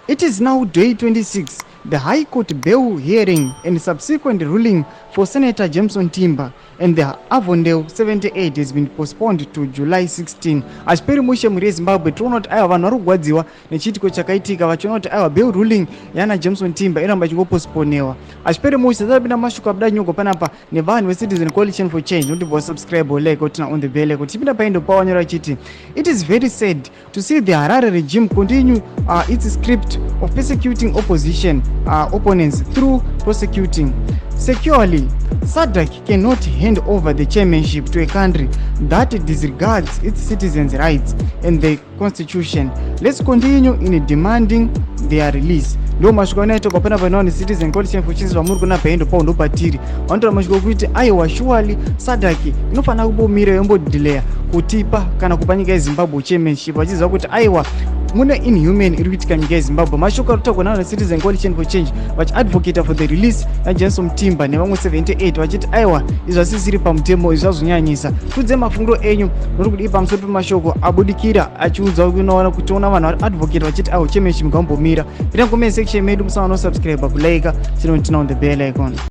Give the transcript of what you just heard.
It is now day 26. The High Court bail hearing and subsequent ruling for Senator Jameson Timba and the Avondale 78 has been postponed to July 16. Hazviperi mushe, mhuri yeZimbabwe. Tinoona kuti aiwa, vanhu vari kugwadziwa nechiitiko chakaitika, vachiona kuti aiwa, bail ruling yana Jameson Timba inoramba ichingopostponewa. Hazviperi mushe. Tatapinda mashoko abuda nyoko panapa nevanhu veCitizen Coalition for Change. Notibva subscribe, like, turn on the bell icon. Tichipinda paindo pawanyora achiti, "It is very sad to see the Harare regime continue its script of persecuting opposition opponents through prosecuting. Securely, SADC cannot hand over the chairmanship to a country that disregards its citizens' rights and the constitution. Let's continue in demanding their release." Ndo mashoko anoitwa panapa navanhu Citizen Coalition for Change. Vamuri kuna paendo pao ndo patiri vanotora mashoko ekuti aiwa, surely SADC inofanira kumbomira, yombodhileya kutipa kana kupa nyika yeZimbabwe chairmanship, vachiziva kuti aiwa, mune inhuman iri kuitika nyika yeZimbabwe. Mashoko ari kutaurwa navanhu Citizen Coalition for Change, vachiadvocata for the release yaJameson Timba nevamwe 78, vachiti aiwa, izvi zvasisiri pamutemo, izvi zvazonyanyisa. Tudze mafungiro enyu nori kudii pamusoro pemashoko abudikira achiudza kunoona kutiona vanhu vari advocate vachiti aiwa, chairmanship ngambomira? Pinda comment section medu, musawana kusubscribe, kulike, turn on the bell icon.